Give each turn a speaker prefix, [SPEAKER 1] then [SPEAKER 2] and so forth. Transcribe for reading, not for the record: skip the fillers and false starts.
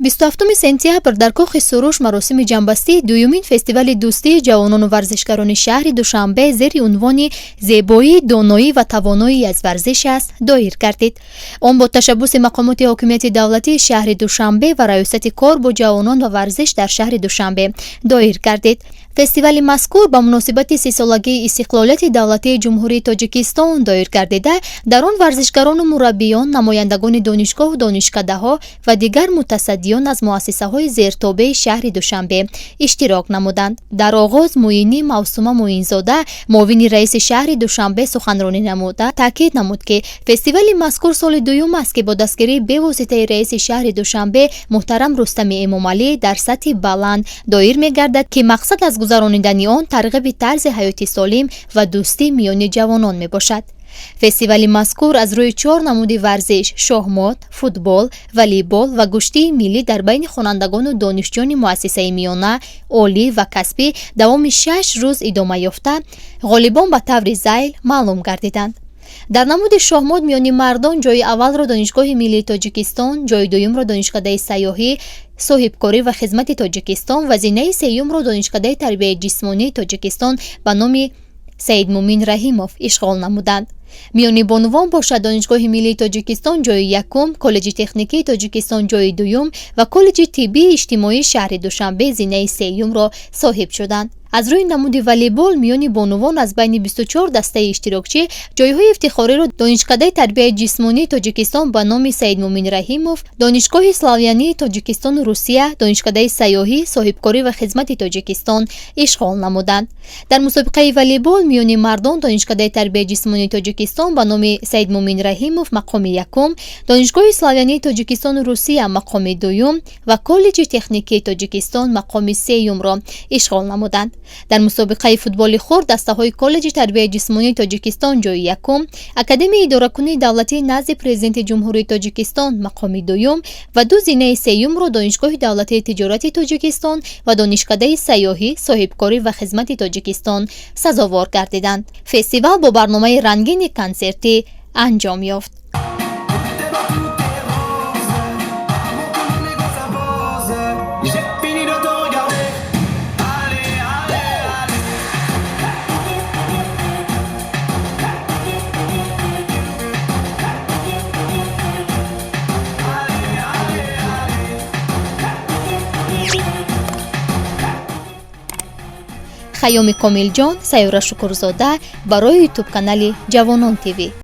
[SPEAKER 1] 27 сентябр дар Кохи Суруш маросими ҷамъбастии дуюмин фестивали дӯстии ҷавонону варзишгарони шаҳри Душанбе зери унвони «Зебоӣ, доноӣ ва тавоноӣ аз варзиш аст» доир гардид. Он бо ташаббуси мақомоти ҳокимияти давлатии шаҳри Душанбе ва Раёсати кор бо ҷавонон ва варзиш дар шаҳри Душанбе доир гардид. Фестивали мазкур ба муносибати 30-солагии истиқлолияти давлатии Ҷумҳурии Тоҷикистон доир гардида, дар он варзишгарону мураббиён, намояндагони донишгоҳу донишкадаҳо ва дигар мутасаддиён аз муассисаҳои зертобеи шаҳри Душанбе иштирок намуданд. Дар оғоз Муинӣ Мавсума Муинзода, муовини раиси шаҳри Душанбе, суханронӣ намуда, таъкид намуд, ки фестивали мазкур соли дуюм аст, ки бо дастгирии бевоситаи раиси шаҳри Душанбе муҳтарам Рустами Эмомалӣ дар сатҳи баланд доир мегардад, ки мақсад аз гузаронидани он тарғиби тарзи ҳаёти солим ва дӯстӣ миёни ҷавонон мебошад. Фестивали мазкур аз рӯи чор намуди варзиш: шоҳмот, футбол, волейбол ва гӯштии миллӣ дар байни хонандагону донишҷӯёни муассисаи миёна, олӣ ва касбӣ давоми 6 рӯз идома ёфта, ғолибон ба таври зайл маълум гардиданд. Дар намуди шоҳмот миёни мардон ҷои аввалро Донишгоҳи миллии Тоҷикистон, ҷои дуюмро Донишкадаи сайёҳӣ, соҳибкорӣ ва хизмати Тоҷикистон ва зинаи сеюмро Донишкадаи тарбияи ҷисмонии Тоҷикистон ба номи Саидмумин Раҳимов ишғол намуданд. Миёни бонувон бошад, Донишгоҳи миллии Тоҷикистон ҷои якум, Коллеҷи техникии Тоҷикистон ҷои дуюм ва Коллеҷи тиббии иҷтимоии шаҳри Душанбе зинаи сеюмро соҳиб шуданд. Аз рӯи намуди волейбол миёни бонувон аз байни 24 дастаи иштирокчӣ ҷойҳои ифтихориро Донишкадаи тарбияи ҷисмонии Тоҷикистон ба номи Саидмумин Раҳимов, Донишгоҳи славянии Тоҷикистону Русия, Донишкадаи сайёҳӣ, соҳибкорӣ ва хизмати Тоҷикистон ишғол намуданд. Дар мусобиқаи волейбол миёни мардон Донишкадаи тарбияи ҷисмонии Тоҷикистон ба номи Саидмумин Раҳимов мақоми якум, Донишгоҳи славянии Тоҷикистону Русия мақоми дуюм ва Коллеҷи техникии Тоҷикистон мақоми сеюмро ишғол намуданд. Дар мусобиқаи футболи хурд дастаҳои Коллеҷи тарбияи ҷисмонии Тоҷикистон ҷои якум, Академияи идоракунии давлатии назди Президенти Ҷумҳурии Тоҷикистон мақоми дуюм ва ду зинаи сеюмро Донишгоҳи давлатии тиҷорати Тоҷикистон ва Донишкадаи сайёҳӣ, соҳибкорӣ ва хизмати Тоҷикистон сазовор гардиданд. Фестивал бо барномаи рангини консертӣ анҷом ёфт.
[SPEAKER 2] Tout est rose, avant que mon ego s'impose. J'ai fini de te regarder. Allez, allez, allez. Allez, allez, allez.
[SPEAKER 1] Хайёми Комилҷон, Сайёра Шукурзода барои Ютуб канали «Ҷавонон ТВ».